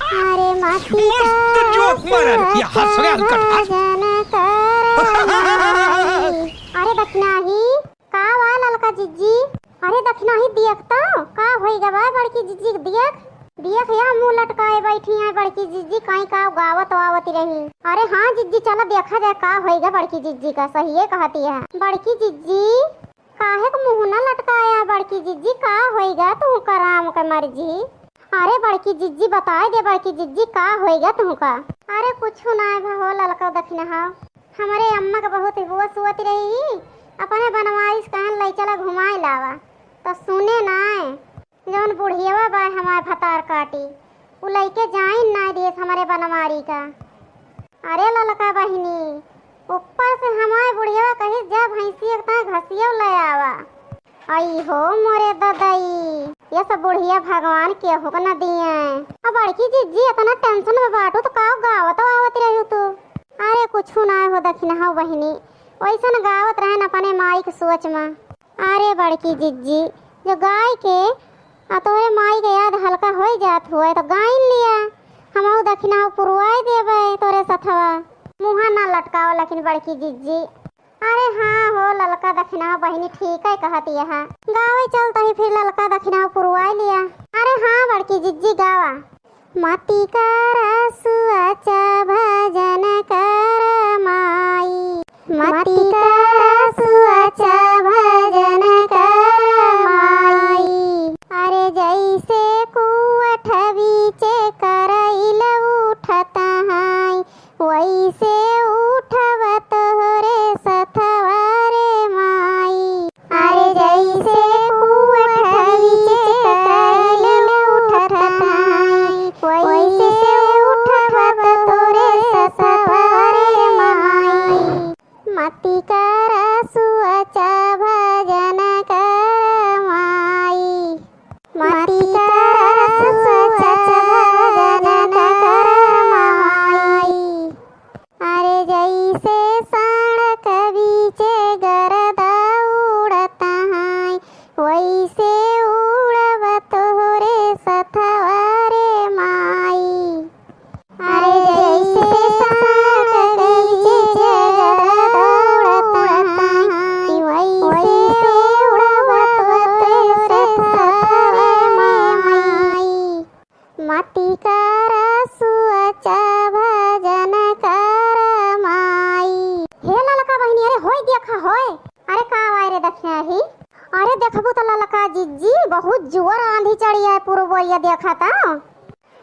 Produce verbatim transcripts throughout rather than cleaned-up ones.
अरे माटी मस्त का जोक मारा रे, ये हंस रे हलकट, हंस। भजन कर माई। अरे दखिनही, का वा ललका जिज्जी? अरे दखिनही देख तो, का होई गा बा बड़की जिज्जी के देख? देख या मुँह लटकाए बैठी हैं बड़की जिज्जी, काई का गावत वावत रही। अरे हाँ जिज्जी, चला देखा जाए का होई गा बड़की जिज्जी का, सहिए कहती है। बड़की जिज्जी, काहे क मुँह न लटकाया बड़की जिज्जी, का होई गा तुहका राम क मर्जी? अरे बड़की जिज्जी बताए दे बड़की जिज्जी का होई गा तुहका। अरे कुछु नाय भा हो ललका दखिनहा, हमरे अम्मा क बहुत होश होत रही, अपने बनवारी से कहन लई चला घुमाए लावा, तो सुने नाय। जौन बुढ़ियवा बा हमार भतार काटी, उ लइके जाइन नाय देत हमरे बनवारी का। अरे ललका बहिनी, ऊपर से हमार बुढ़ियवा कहिस जा भैंसिया के ताईं घसियो ले आवा। आई हो मोरे ददई, ये सब बुढ़िया भगवान केहू के न दिए। अब बड़की जिज्जी इतना tension में बाटू तो का गावत वावत रही तू? अरे कुछु ना हो दखिनहा बहिनी, वैसन गावत रहन अपने माई के सोच में। अरे बड़की जिज्जी, जो गाय के आ तोरे माई के याद हल्का होई जात हुए तो गाइन लिया, हमहू दखिनहा पुरवाई देबे तोरे सथवा। मुँहा ना लटकाओ लेकिन बड़की जिज्जी। अरे हाँ हो ललका दखिनहा बहिनी ठीक है कहत यहा। गावे चलत ही फिर ललका दखिनहा पुरवाई लिया। अरे हाँ बड़की जिज्जी गावा। मति करा सुअचा भजन कर माई। मति करा सुअचा भजन कर माई। अरे जैसे कुअठ बीचे करइल उठत हैं, वैसे उठब तोहरे सथवा रे माई। अरे जैसे कुअठ बीचे करइल उठत हैं, वैसे उठब तोहरे सथवा रे माई। मति करा सुअचा भजन कर माई। मति करा सुअचा भजन कर माई। अरे जैसे सड़क बीचे गरदा उड़त हैं, वैसे उड़ब तोहरे सथवा रे माई। अरे जैसे सड़क बीचे गरदा उड़त हैं, वैसे उड़ब तोहरे सथवा रे माई। मति करा सुअचा भजन कर माई। हे ललका बहिनी, अरे होय देखा होय। अरे का वाय रे दखिनही? अरे देखबू त ललका जिज्जी, बहुत जोर आंधी चढ़ी है पुरबोरिया देखा त।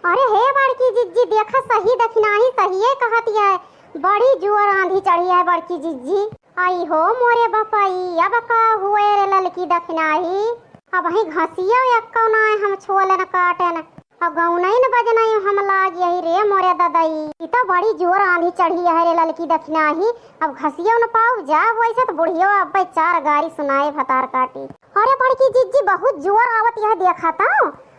अरे हे बड़की जिज्जी देखा सही दखिनही सहिए कहत है, बड़ी जोर आंधी चढ़ी है बड़की जिज्जी। आई हो मोरे बपई, अब का हुए रे ललकी दखिनही? अबहीं घसियो एक्को नाय हम छोलन काटन, अब गौनइन बजनइन हम लाग यही रे मोरे ददई। ई तो बड़ी जोर आंधी चढ़ी है रे ललकी दखिनही, अब घसियो न पाउब जा, वैसे तो बुढ़ियो अब्बे चार गारी सुनाए भतार काटी। अरे बड़की जिज्जी बहुत जोर आवत यह देखा तो।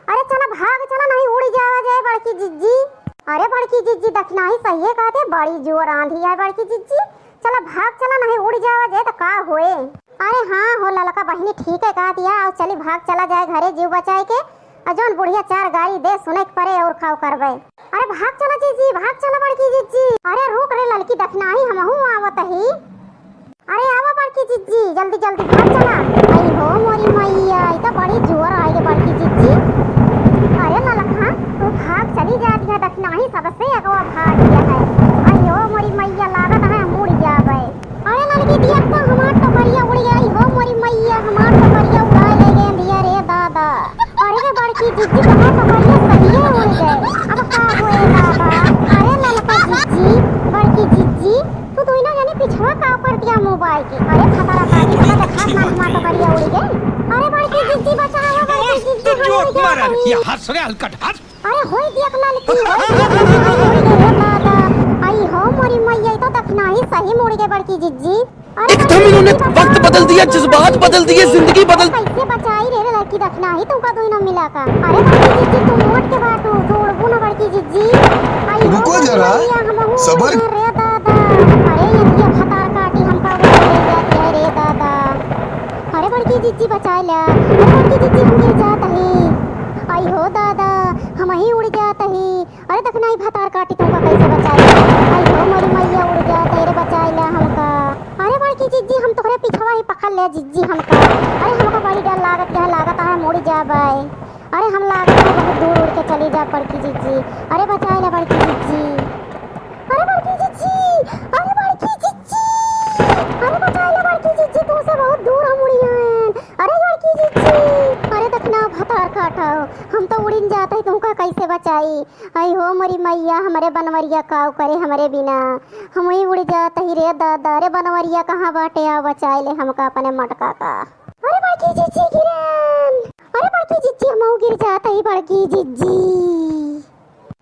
अरे चला भाग चला नहीं उड़ जावा जाए बड़की जिज्जी। अरे बड़की जिज्जी दखिनही सहिए कहते बड़ी जोर आंधी है बड़की जिज्जी। चला भाग चला नहीं उड़ जावा जाए तो का होए। अरे हाँ हो ललका बहिनी ठीक है कहा दिया, आओ चली भाग चला जाए घरे जीव बचाए के। और जौन बुढ़िया चार गारी दे सुने के परे और खाओ करबे। अरे भाग चला जिज्जी, भाग चला बड़की जिज्जी। अरे रुक रे ललकी दखिनही हमहू आवत ही। अरे आवा बड़की जिज्जी, जल्दी जल्दी भाग चला। आई हो मोरी मैया, ई तो बड़ी जोर आई रे बड़की जिज्जी। अरे ललका, तू भाग चली जात है दखिनही सबसे अगवा भाग गया है। आई हो मोरी मैया, लागत है हम उड़ जाबे। अरे ललकी दिया तो हमार टोकरिया उड़ गई हो मोरी मैया, हमार टोकरिया उड़ा ले गए दिया रे दादा। अरे रे बड़की जिज्जी, तोहार टोकरिया सहिए उड़ गए। अब का होए दादा? अरे ललका जिज्जी, बड़की जिज्जी, तू दोनों जने पिछवा का कर दिया मोबाइल के? अरे खतरा का भी पता देखा ना हमार टोकरिया उड़ गए। अरे बड़की जिज्जी बचाओ, बड़की जिज्जी, हम उड़ गए मारा रे, कहीं। ये हंस रे हलकट हंस। अरे होई देख ललकी, होई देख ललकी, उड़ गए रे दादा। आई हो मोरी मैया, ई तो दखिनही सही में उड़ गए बड़की जिज्जी। अरे एकदम इन्होंने वक्त बदल दिया, जज्बात बदल दिए, जिंदगी बदल। कैसे बचाई रे ललकी दखिनही तुमका दोनों मिला का। अरे बड़की जिज्जी तुम उठ के बाटू, तू उड़बू ना बड़की जिज्जी। आई हो रुको बड़की जरा, मैया, हमहू सबर। उड़ गए रे दादा। अरे ये दिया भतार काटी हमका उड़ा ले जाती है रे दादा। अरे बड़की जिज्जी बचाए ला, अरे बड़की जिज्जी हम गिर जात ही। आई हो दादा, हम ही उड़ जात ही। अरे नाहीं भतार काटी, तुमका कैसे बचाई? आई हो मोरी मैया, उड़ जात है रे, बचाई ला हमका। अरे बड़की जिज्जी, हम तोहरे पिछवा ही पकड़ ले जिज्जी हमका। अरे हमका बड़ी डर लागत है, लागत है हम उड़ जाबै। अरे हम लागत है बहुत दूर उड़ के चली जा बड़की जिज्जी। अरे बचाई ला बड़की जिज्जी। अरे बड़की जिज्जी, अरे बड़की जिज्जी, अरे बचाई ला बड़की जिज्जी, तुमसे बहुत दूर हम उड़ी हैं। अरे बड़की जिज्जी, अरे दखिना भतार काटो, हम तो उड़िन जात है, तुमका कैसे बचाई? आई हो मोरी मैया, हमरे बनवरिया काव करे हमरे बिना, हम ही उड़ जात ही रे दादा। रे बनवरिया कहाँ बाटे, आ बचाए ले हमका अपने मटका का। अरे बड़की जिज्जी गिरन, अरे बड़की जिज्जी हम गिर जात ही बड़की जिज्जी।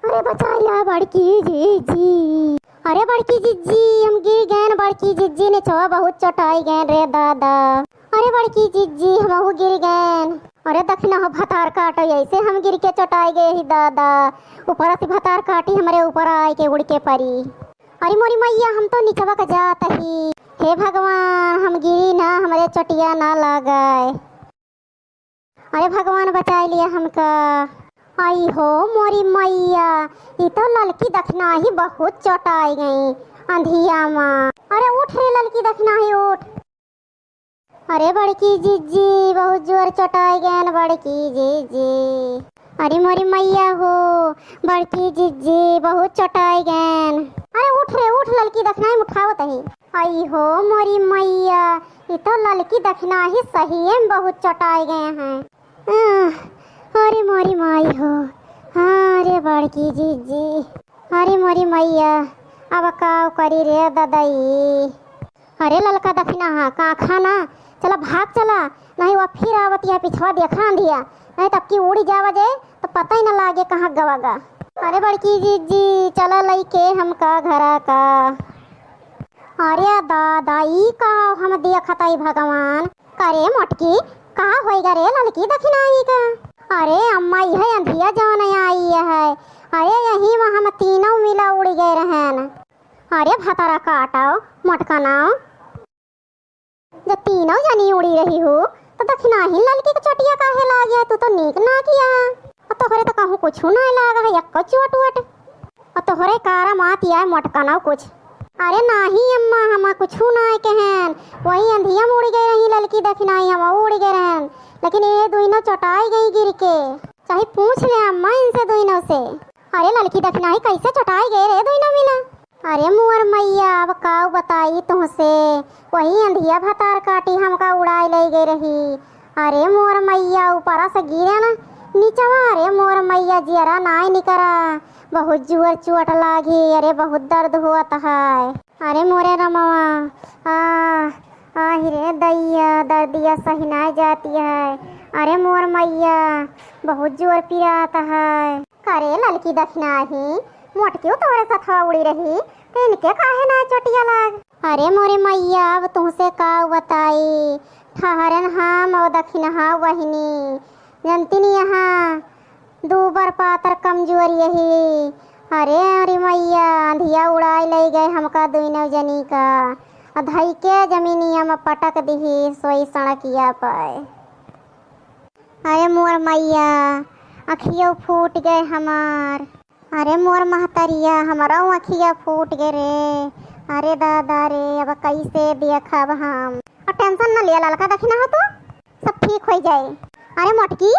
अरे बचाए ला बड़की जिज्जी, अरे बड़की जिज्जी हम गिर गएन बड़की जिज्जी, निचवा बहुत चोटाई गएन रे दादा। अरे बड़की जिज्जी, हमहू गिर गएन। अरे दखिना हो भतार काटो, ऐसे हम गिर के चोटाई गए ही दादा। ऊपर से भतार काटी हमरे ऊपर आए के उड़ के परी। अरे मोरी मैया, हम तो निचवा के जात ही। हे भगवान, हम गिरी ना, हमरे चोटिया ना लागे। अरे भगवान बचाए लिया हमका। आई हो मोरी मैया, ई तो ललकी दखिना ही बहुत चोटाई गई अंधिया मा। अरे उठ रे ललकी दखिना ही उठ। अरे बड़की जिज्जी, बहुत जोर चोटाई गएन बड़की जिज्जी। अरे मोरी मैया हो, बड़की जिज्जी, बहुत चोटाई गएन। अरे उठ रे उठ, ललकी दखिना ही उठावत ही। आई हो मोरी मैया, ई तो ललकी दखिना ही सहिए में बहुत चोटाई गए हैं। आह, अरे मोरी माई हो, हाँ रे बड़की जिज्जी, अरे मोरी मैया, अब का करी रे ददई। अरे ललका दखिना हा, का खाना, चला भाग चला, नहीं वह फिर आवत या पिछवा देखा अंधिया, नहीं तब की उड़ी जावा जे तो पता ही ना लागे कहाँ गवा गा। अरे बड़की जिज्जी, चला लइके हमका घरा का। अरे दादा, ई का हम देखत हई भगवान? का रे मोटकी, का होइगा रे ललकी दखिनाही का? अरे अम्मा, इहे अंधिया जवन आई है। अरे यही में हम तीनों मिला उड़ गए रहन। अरे भतारा काटो, मोटका नाव। जब तीनों जनी उड़ी रही हो, तो दखिनाही ललकी के चोटिया काहे लाग गया? तू तो नीक ना किया। आ तोहरे तो कहूँ कुछ ना लाग है, एक्को चोट वोट। आ तोहरे कारम आत या मोटका ना कुछ। अरे नाही अम्मा, हम कुछ ना कहेन, वही अंधिया में उड़ गए रही ललकी दखिनाही, हम उड़ गए रहन, लेकिन ये दुइनों चोटाई गई गिर के। चाहे पूछ ले अम्मा इनसे दुइनों से। अरे ललकी दखिनाही कैसे चोटाई गए रे दुइनों मिला? अरे मोर मैया, अब काऊ बताई तुहसे, वही अंधिया भतार काटी हमका उड़ाई ले गई रही। अरे मोर मैया, ऊपरा से गिरे ना नीचवा। अरे मोर मैया, जियरा नाय निकरा, बहुत जोर चोट लागी। अरे बहुत दर्द होत है। अरे मोरे रमवा, आ, आहि रे दैया, दर्दिया सही नाय जाती है। अरे मोर मैया, बहुत जोर पिरात है। का रे ललकी दखिनाही, मोटकियो तोहरे सथवा उड़ी रही, तो इनके काहे ना चोटिया लाग? अरे मोरे मैया, अब तुहसे का बताई, ठहरन हम और दखिनहा वहिनी, जनती नहीं यहाँ, दू बार पातर कमजोर यही। अरे अरे मैया, अंधिया उड़ाई ले गए हमका दुइनों जनी का, आ धई के जमीनिया में पटक दिही सोई सड़किया पे। अरे मोर मैया, अखियो फूट गए हमार। अरे मोर महतरिया, हमरो अखिया फूट गए रे। अरे दादा रे, अब कैसे देखब हम? और tension न लिया ललका दखिना हो तू, सब ठीक हो जाए। अरे मोटकी,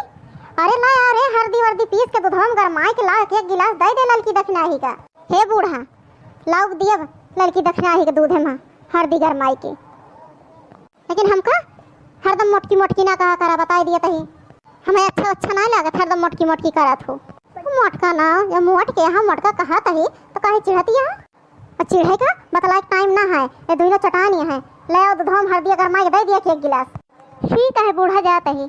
अरे ला यार, रे हरदी वर्दी पीस के दूधवा में गरमाए के ला, एक गिलास दे दे ललकी दखिनाही का। हे बूढ़ा, लाओ दियब ललकी दखिनाही के दूधे में हरदी गरमाए के। लेकिन हमका हरदम मोटकी मोटकी ना कहा करा, बताई दिया तही। हमें अच्छा अच्छा ना लागत हरदम मोटकी मोटकी करत हो। मोटका ना, जब मोट के हम मोटका कहा तही तो काहे चिढ़तिया? और चिढ़े का बतलाए के time ना है, ये दुइनों चटानी है। ले आओ दूधवा में हरदिया गरमाए के दे दिया कि एक गिलास। ठीक है बूढ़ा, जात ही।